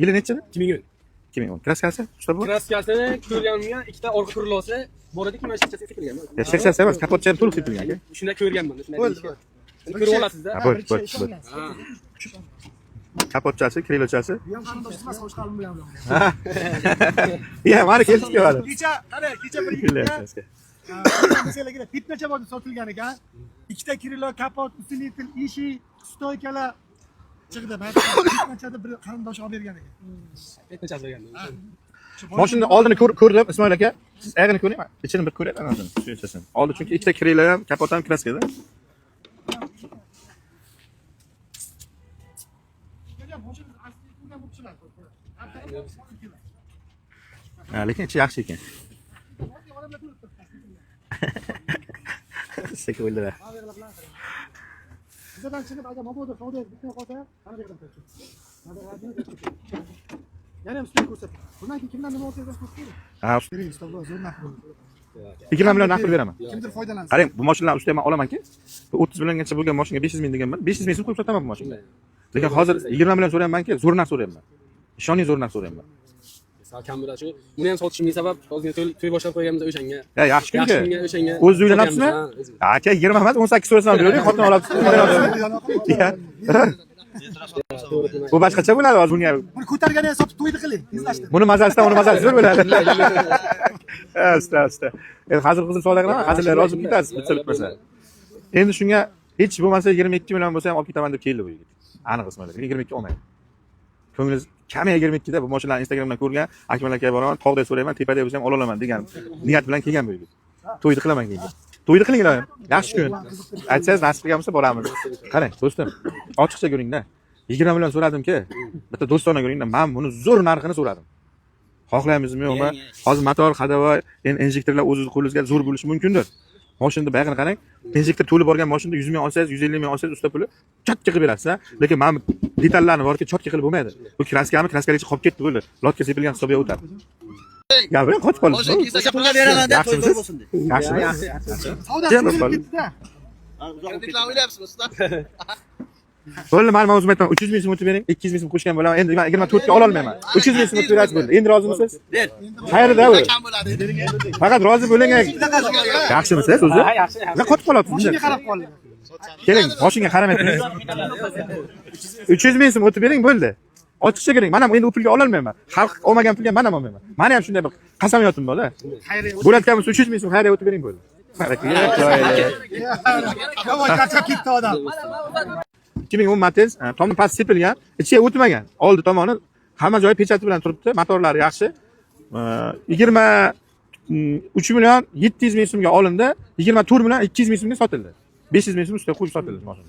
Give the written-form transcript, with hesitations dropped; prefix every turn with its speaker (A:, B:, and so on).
A: Yili nechi?
B: 2010.
A: 2010. Kraskasi? Usta bu?
B: Kraskasini ko'rganimga ikkita orqa kurilosi bor edi, mana shishasi sepilgan.
A: Ya, shishasi emas, kapotcha ham to'liq sepilgan aka.
B: Shunda ko'rganman, shunday.
C: Bo'ldi,
B: deyishgan. Endi ko'rib olasizda.
A: Ha, bo'ldi, bo'ldi, bo'ldi.
B: Ha.
A: Kapotchasi, krilochasi.
C: Bu ham qarindosh emas, xo'sh qalim bilan.
A: Ya, mana kelishib keladi.
C: Kecha, qara, kecha bir yigitga
A: Krilochasi.
C: Masalan, fitnacha bor deb sotilgan ekan. Ikkita kirilo, kapot, усилитель, ishi, stoykalar chiqdi. Fitnachada bir qarindosh olib bergan ekan.
B: Fitnachasi berganman.
A: Mashina oldini ko'rdim, Ismoil aka. Siz oyog'ini ko'ring, ichini bir ko'ring anasini, shu. Oldi chunki ikkita krilo ham, kapot ham kraskada. Ha, lekin ichi yaxshi ekan. Sekin o'ldirar.
C: Bizadan chiqib agar mabodo savdo bitmay qolsa, mana bu yerdan ko'rsin. Yana ham ustiga ko'rsat. Bundan keyin kimdan nima olsangiz ham ko'rsatib.
A: Ha,
C: Bering, ustoz, zo'r narx bo'ldi.
A: 20 million naqd pul beraman.
C: Kimdir foydalansin.
A: Qarang, bu mashinalarni ustiga men olamanki, 30 milliongacha bo'lgan mashinaga 500 ming deganman, 500 ming so'm qo'yib sotaman bu mashinani. Lekin hozir 20 million so'rayapmanki, zo'r narx so'rayapman. Ishoning, zo'r narx so'rayapman.
B: Sal kam bo'ladi shu. Buni ham sotishimning sabab ozgina to'y boshlab qo'yganmiz o'shanga.
A: Ya, yaxshi
B: Yaxshi
A: kunga.
B: kunga o'shanga.
A: O'zi uylanapsizmi?
B: Sotyapmiz, ha, o'zimiz.
A: Aka, 20 emas, 18 so'rasam beraver, xotin olapsiz, uylanapsizmi? Ya. Bu boshqacha bo'ladi hozir bunga.
C: Buni ko'targani ham sotib to'yni qiling, tezlashtir.
A: Buni mazasidan uni mazasi zo'r bo'ladi. Ha, usta, usta. Endi hazil qizil savdo qilaman, hazillar rozi bo'lib ketasiz, bitsa bitmasa. Endi shunga hech bo'lmasa 22 million bo'lsa ham olib ketaman deb keldi bu yigit. Aniq Ismoil aka, 22 olmaydi. Ko'nglingiz kami 22 da bu mashinalarni Instagramdan ko'rgan, Akmal aka boraman, tog'da so'rayman, tepada bo'lsa ham ola olaman degan niyat bilan kelgan bu yigit. To'yni qilaman keyin. To'yni qiling iloyim. Yaxshi kun. Aytsangiz nasib qilgan bo'lsa boramiz. Qarang, do'stim, ochiqcha ko'ringda. 20 million so'radimki, bitta do'stona ko'ringda, men buni zo'r narxini so'radim. Xohlaymizmi yo'qmi? Hozir motor, ходовой, endi injektorlar o'zingiz qo'lingizga zo'r bo'lishi mumkindir. Mashinada bayog'ini qarang, injektor to'lib borgan mashinada 100 ming olsangiz, 150 ming olsangiz usta puli чётко qilib berasiz, ha? Lekin mana bu detallarni borki чётко qilib bo'lmaydi. Bu kraskami, kraskalicha qolib ketdi bo'ldi. Lotka sepilgan hisobiga o'tadi. Gapiring, qochib qoldi.
D: O'sha pulga beraman deb to'y
A: Yaxshimisiz?
D: bo'lsin deb.
A: Yaxshimi?
C: Savdo
A: Jim
C: qilib
A: bo'ldi.
C: ketdi-da.
D: Kreditlarni o'ylayapsizmi usta?
A: Bo'ldi, men o'zim aytaman, 300 ming so'm o'tib bering, 200 ming so'm qo'shgan bo'laman. Endi men 24 ga ola olmayman. 300 ming so'm o'tib berasiz bo'ldi. Endi rozimisiz?
D: Ber.
A: Xayrida u.
D: Kam bo'ladi.
A: Faqat rozi bo'ling. Yaxshimisiz o'zi?
B: Ha, yaxshi, yaxshi.
A: Nima qotib qolyapsiz?
C: Mashinaga qarab qoldi.
A: Keling, mashinaga qaramay turing. 300 ming so'm o'tib bering bo'ldi. Ochiqcha kiring. Men ham endi u pulga ololmayman. Xalq olmagan pulga men ham olmayman. Mani ham shunday bir qasamyotim bor-da. Bo'layotgan bo'lsa 300 ming so'm xayriya o'tib bering bo'ldi.
C: Yomon charchab ketdi odam.
A: 2010 Matiz, tomon past sepilgan, ichiga o'tmagan. Oldi tomoni hamma joyi pechati bilan turibdi, motorlari yaxshi. 23 million 700 ming so'mga olindi, 24 million 200 ming so'mga sotildi. 500 ming so'm ustiga qo'yib sotildi mashina.